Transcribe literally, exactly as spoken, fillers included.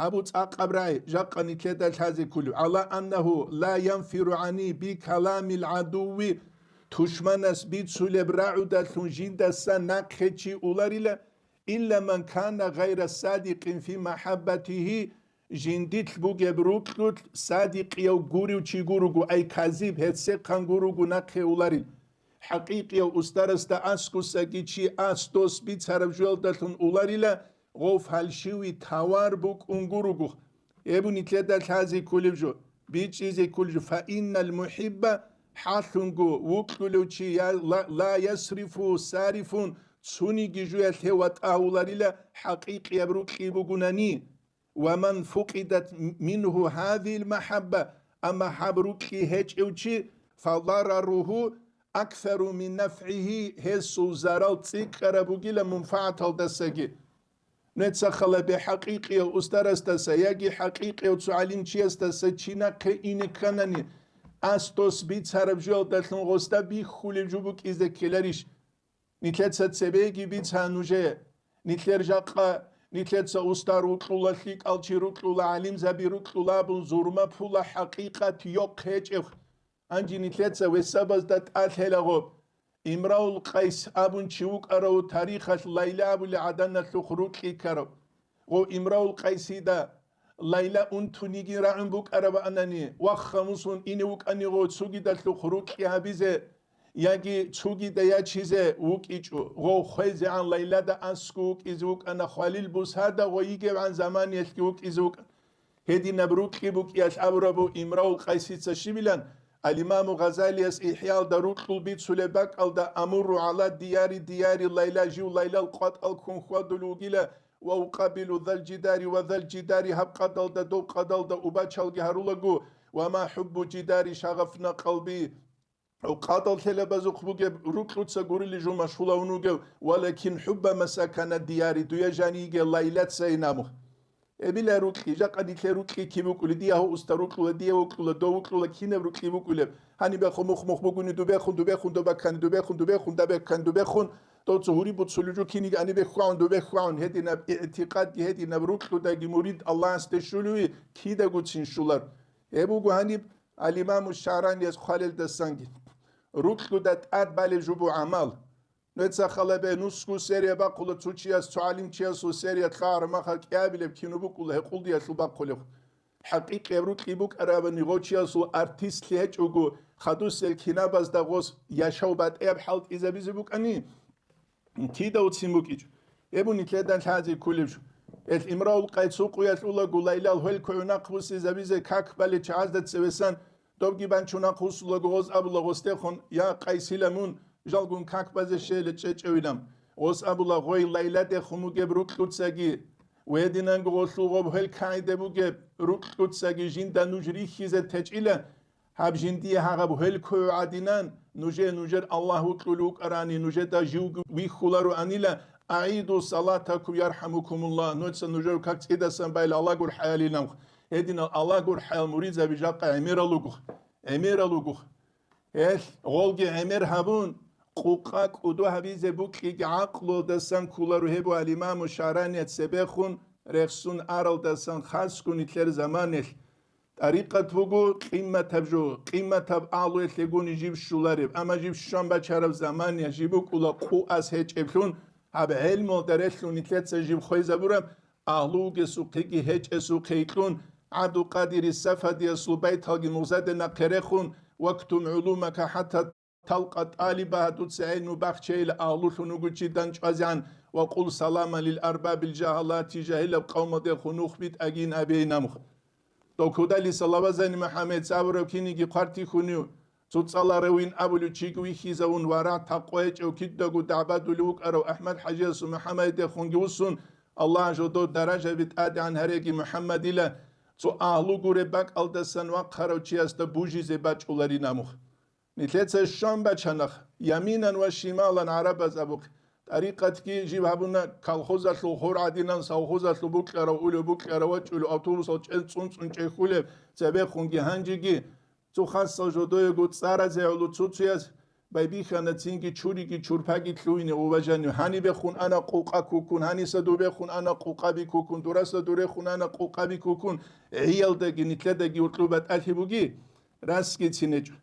Абу цӀакъаб рагӀи, жакъа нилъеда лъазе кколев. Гьала аннагьу ла янфиру гӀани би каламил гӀадуви, тушманас бицулеб рагӀудалъун жиндаса нахъе чи уларила, илла ман кана гъайра садикъин фи махӀаббатигьи, жиндилъ бугеб рукьулъ садикъияв гурев чи гуруго, ай казиб, гьерсихъан гуруго нахъе уларил. ХӀакъикъияв устарасда аскусаги чи ас дос бицараб жуялдалъун уларила, гъов фальшивый товар букӀун гуруго. Эбу нилъеда лъазе кколеб жо, бичӀчӀизе кколеб жо, фаиннал мухӀибба, хӀалъунго вукьулев чи я-, ла, ла ясрифу сарифун, цуниги жуялъ гьев ватӀа гьавуларила хӀакъикъияб рукьи бугунани. Ва ман фукъидат мингьу гьадил махӀабба, амма гьаб рукьи гьечӀев чи, фадараруху аксару мин нафгӀигьи, гьесул зарал цӀикӀкӀараб бугила мунфагӀаталдасаги. Нуца халабе хӀакъикъияв устарасдаса яги хӀакъикъияв цо гӀалимчиясдаса чи нахъе ине кканани, ас дос бицараб жуялдалъун гъосда бихьулеб жо букӀизе ккеларищ? Нилъеца цебеги бицана нужее. Нилъер жакъа, нилъеца устар рукьула, лъикӀал чи рукьула, гӀалимзаби рукьула абун зурма пула хӀакъикъат йохъ гьечӀеб. Гьанже нилъеца весабазда тӀалъ гьелагъоб. Имраул Къайс абун чи вукӀарав тарихалъ Лайла абулел гӀаданалъухъ рукьи ккарав. Гъов Имраул Къайсида Лайла унтуниги рагӀун букӀараб анани, вахха мусун ине вукӀани гъов цугидалъухъ рукьи гьабизе, яги цугида ячизе вукӀичӀо, гъов хвезегӀан Лайлада аскӀов вукӀизе вукӀана, хвалил бусада гъой йигевгӀан заманиялъги вукӀизе вукӀана. Гьединаб рукьи букӀиялъ абурабу Имраул Къайсица щибилан, ал-Имаму Гъазалияс ИхӀяалда рукьул бицулеб бакӀалда, амурру гӀала дияри дияри Лайла, жив Лайлал къватӀал ккун хьвадулев вугила, ва укъабилу зал жидари ва зал жидари, гьаб къадалда, доб къадалда убачалги гьарулаго, ва ма хӀуббу жидари шагъафна къалби. Къадал лъелабазухъ бугеб рукьуца гурили жо машгьулавун вугев, валакин хӀубба масакана дияри, дуе жаниге Лайлацайин абу. Эбила рукьи, жакъа нилъер рукьи киб букӀули, дие гьав уста рукьула, дие вукьула, дов вукьула, кинаб рукьи букӀулеб? Гьанибехун мухъ-мухъ бугуни дубехун, дубехун добаккани дубехун, дубехун дабеккани дубехун, дов цо гьури буцулев жо киниги гьанибе хьвагӀун, дубе хьвагӀун, гьединаб игӀтикъадги, гьединаб рукьудаги мурид Аллагьасде щулеви кидагуцин щулар. Гьеб буго гьаниб ал-Имаму ШагӀранияс хъвалелдасанги. Рукьуда тӀад балеб жубу гӀамал. Нуца халабе нусго серия бахъула цо чияс, цо гӀалимчиясул серия лъагӀараб махал кӀиабилеб кино букӀула гьекъулдиялъул бахъулеб. ХӀакъикъияб рукьи букӀарабани гъочиясул артистлъи гьечӀого, хадусел кинабазда гъос яшав батӀияб хӀалтӀизабизе букӀани, кидавцин букӀичӀо. Гьеб нилъеда лъазе кколеб жо. Эл Имраул Къайс гъуялъ улаго Лайлал гьелкугӀу нахъ бусизабизе как бале чагӀазда цевесан, добги банчун нахъ бусулаго гъоз абула гъосдехун, я Къайсила мун, жалгун как базе щейила чӀечӀевилан. Гъос абула гъой Лайладехун бугеб рукьуцаги, гьединанго гъолъул гъоб гьел кагӀиде бугеб рукьуцаги жинда нуж рихьизе течӀила, гьаб жиндие гьагъаб гьелкугӀу гӀадинан, нужее нужер Аллагь вукьулев вукӀарани, нужеда живги вихьулароанила, агӀиду салатакум ярхӀамукумуллагь, нуца нужер как цӀидасан байла Аллагь гурхӀаял иламх. Гьединал Аллагь гурхӀаял муридзаби жакъа гӀемерал ругух, гӀемерал ругух. Гьел гъолги гӀемер гьабун, къукъа кӀуду гьабизе букьиги гӀакълудасан кколаро гьеб ва ал-Имаму ШагӀрания цебехун рехсун аралдасан хасго нилъер заманелъ. ТӀарикъат буго къимматаб жо, къимматаб агьлуялъегуни жиб щулареб, амма жиб щван бачараб замания жиб букӀула къуас гьечӀеблъун, гьаб гӀелмуялда релълъун нилъеца жиб хвезабураб, агьлу вугесухъеги гьечӀесухъе итлъун, ГӀабдулкъадири Сафадиясул байталги нугъзаде нахъе рехун, вактум гӀулумака хӀатта талкъа тӀалибаха, дуца гӀелму бахчейила агьлулъун вугучи дандчӀвазегӀан ва къул салама лил арбабил жагьалати, жагьилаб къавмалдехун нух битӀагин абейин амх. Докудали Салавазани МухӀаммед цӀабураб киниги хъвартихьунив, цоцӀаларавин абулев чиги вихьизавун варагь такъва гьечӀев кидаго дагӀбадулев вукӀарав АхӀмад-хӀажиясул МухӀаммадидехунги вуссун, Аллагь жодор даражаби тӀадегӀан гьареги МухӀаммадила цо агьлу гуреб бакӀалдасан вахъарав чиясда бужизе бачӀуларин амх. Нилъеца щван бачанах, яминан ва шималан гӀарабаз абухъ. ТӀарикъатги жиб гьабуна, колхозалъул хор гӀадинан, совхозалъул букьарав улев, букьарав вачӀулев, автобусал чӀен цӀун-цӀун чӀехулев, цебехунги гьанжеги цо хасал жодоего цӀаразе гӀоло цо-цояз байбихьана цинги чуриги чурпаги лъугьине, уважаемые. Гьанибехун ана къукъа кукун, гьаниса дубехун ана къукъаби кукун, дураса дурехун ана къукъаби кукун, гӀиялдаги нилъедаги уркьуб батӀалъи буги, расги цинечӀо.